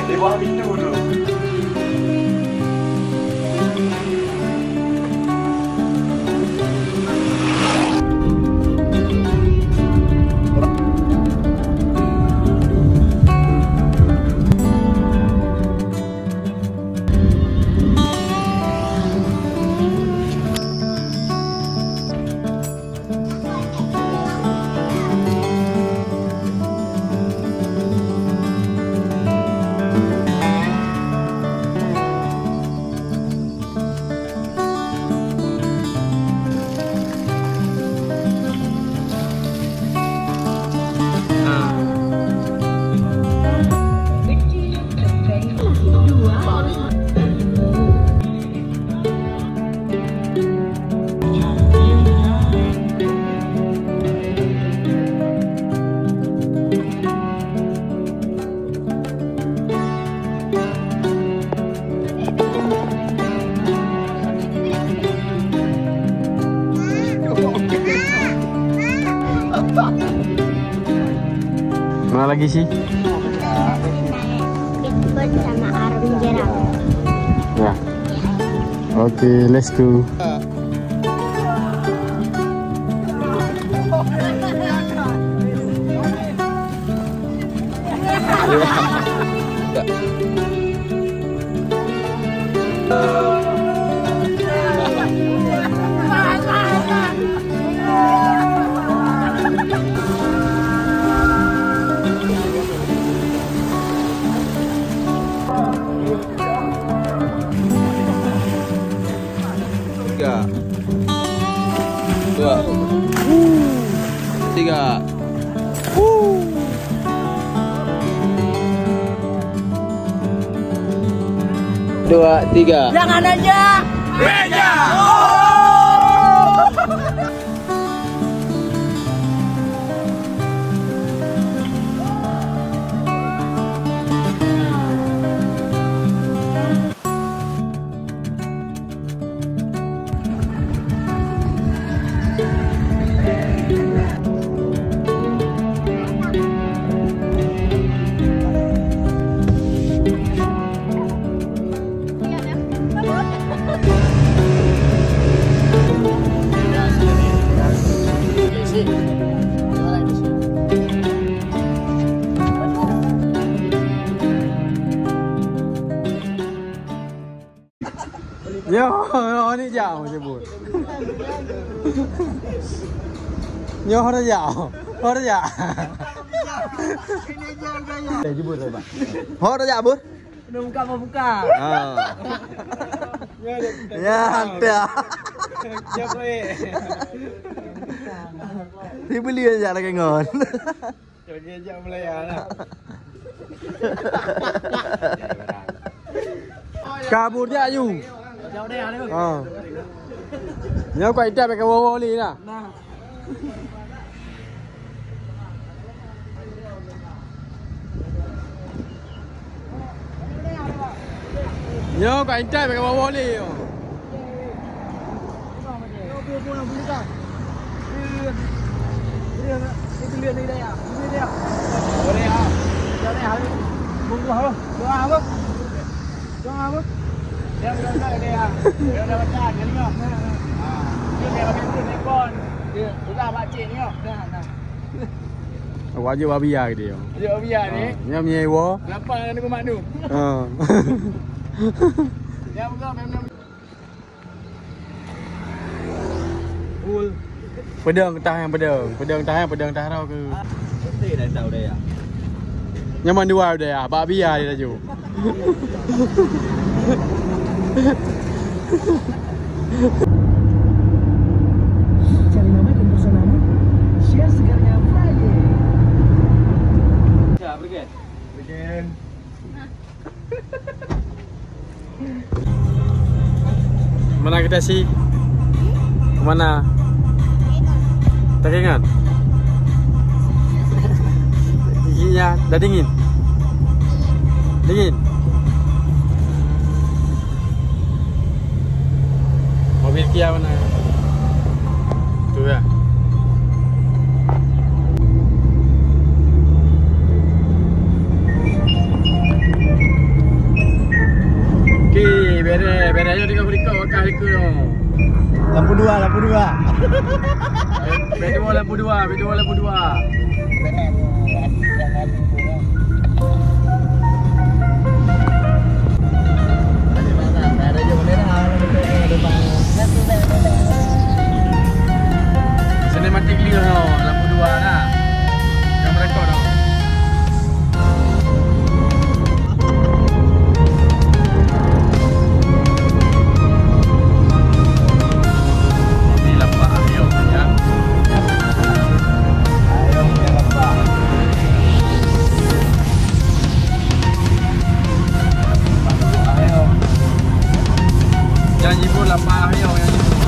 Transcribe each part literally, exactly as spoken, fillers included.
Di bawah pintu tu. Mana lagi sih? Kita naik skateboard sama arung jeram. Ya. Oke, let's go. Tiga. Dua. Tiga. Dua, tiga. Jangan aja. Beja. Nyoe, nyoe ni jak, oh, jebut. Nyoe hana jak, oh. Hana jak. Eh, jebut, Bang. Hana jak, Bur? Udah buka, mau buka. Ah. Ya, hantar. Siap, eh. Dibeli aja lagi ngon. Lagi jak Malaya lah. Kabur jak yu. Jauh deh, ada. Ha. Nyoe kau idak pakai wowo ni lah. Nah. Nyoe ka intai pakai bawah ni. Awak je babia gitu ya. Dia babia ni. Ha, dia menyewa. Kenapa nak tunggu mak tu? Ha. Dia buka memang. Cool. Pedang tah yang pedang, pedang tah yang pedang tah rau ke. Betul dah tahu dah ya. Nyaman dua dah ya, bak bia dia laju. Cari nama dan bersama Share Segarnya Friday. Mana kita sih? Kemana? Takengon. Iya, dah dingin. Dingin. Mobil Kia mana? Tu ya. Okey, beres, beres aja tiga puluh tiga wakah leka tu. Lampu dua, lampu dua. Betul lampu dua, betul lampu dua. Sinematik clear tau, lampu dua dah. Yang mereka tau. Ini lapak ayam ya. Ayam yang lapak. Janji pun lapar, ayo, janji pun.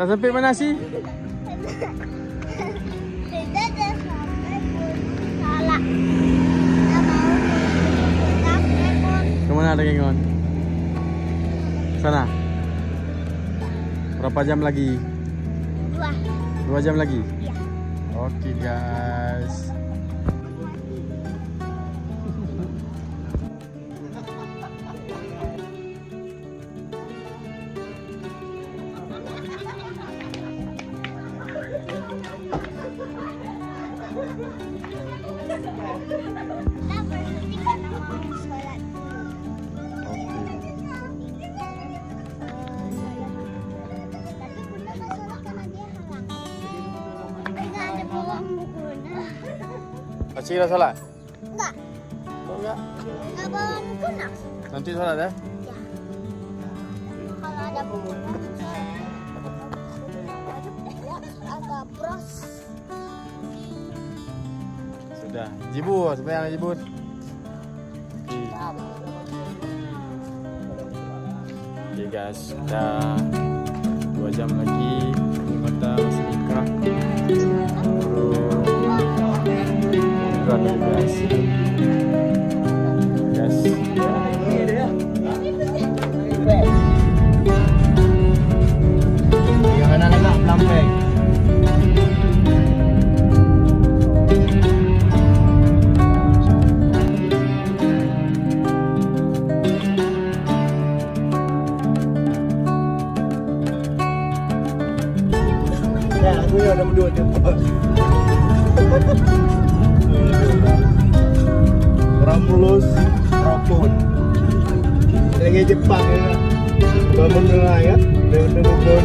Dah sampai mana sih? Ke mana ada Kengon? Sana. Berapa jam lagi? Dua. Dua jam lagi? Iya. Oke, guys. Tapi bunda nggak sholat karena dia halang. Nggak ada bawang bunda. Masih ada sholat? Enggak. Kok enggak? Enggak bawa mukena. Nanti sholat, ya? Ya. Kalau ada mukena, sholat. Agak bros. Sudah. Jibur, sembahyang jibur. Oke, guys, dah dua jam lagi. Mata masih buka. Baru buka dulu, guys. Guys. Yang anak-anak pelampeng. Ya, aku yang nombor dua je. Ramulus Rapun. Lagi Jepang ya. Bangun lah ya. Dia udah rukun.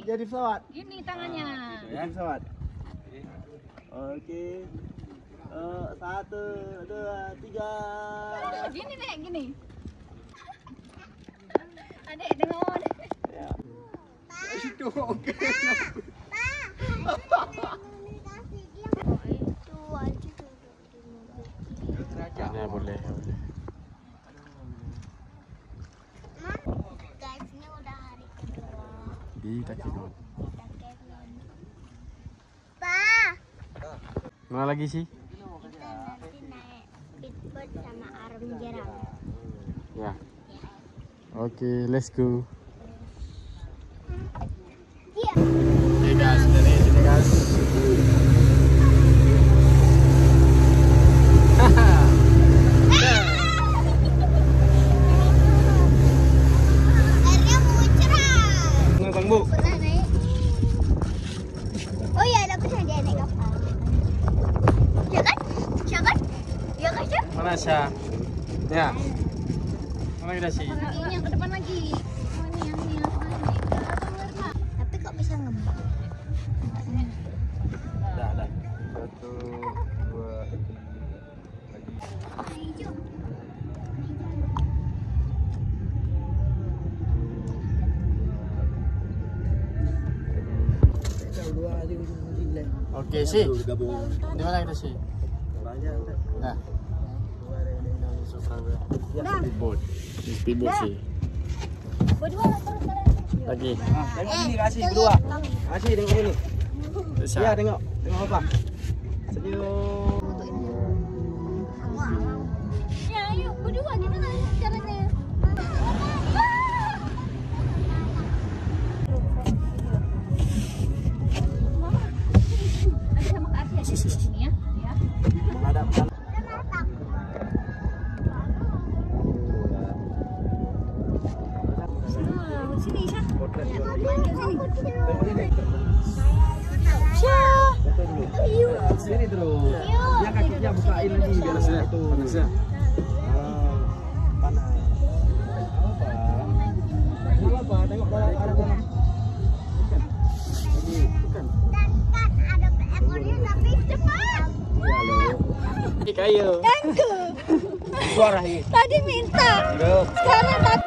Jadi pesawat. Gini tangannya. Jadi pesawat. Oke. Eh, satu, dua, tiga. Gini, Nek, gini. Adik, tengok. Ya. Situ, oke. Boleh, boleh. Guys, ini udah hari kedua. Di Takengon. Di Takengon. Pa. Mana lagi sih? Kita nanti naik speedboat sama arung jeram. Ya. Oke, let's go. Oke, guys, jadi sini, guys. Airnya muncrat. Tengah tangbuk. Pernah naik. Oh ya, dah pernah dia naik kapal. Ya kan? Ya kan? Ya kan, Syam? Mana Syam? Ya. Mana kita sih? Ini yang ke depan lagi. Oh, ini yang, ini yang. Tapi kok bisa ngebut? Dah, dah. Satu, dua, tiga. Oke, sih. Di mana kita sih? Nah. Speedboat. Di speedboat sih. Berdua terus jalan. Lagi. Nah, tengok sini, Rashi, berdua. Rashi, tengok sini. Bisa. Ya, tengok. Tengok apa? Senyum. Ya, ayo, berdua kita nak caranya. Mama, ada sama Kak Asia di sini ya. Ya. Menghadap Sini terus. Biar kakinya bukain lagi, biar panas ya. Panas ya? Ah, panas. Apa? Apa? Tengok dalam, ada dalam. Bukan. Bukan. Ini kayu. Thank you. Suara ini. Tadi minta. Sekarang tak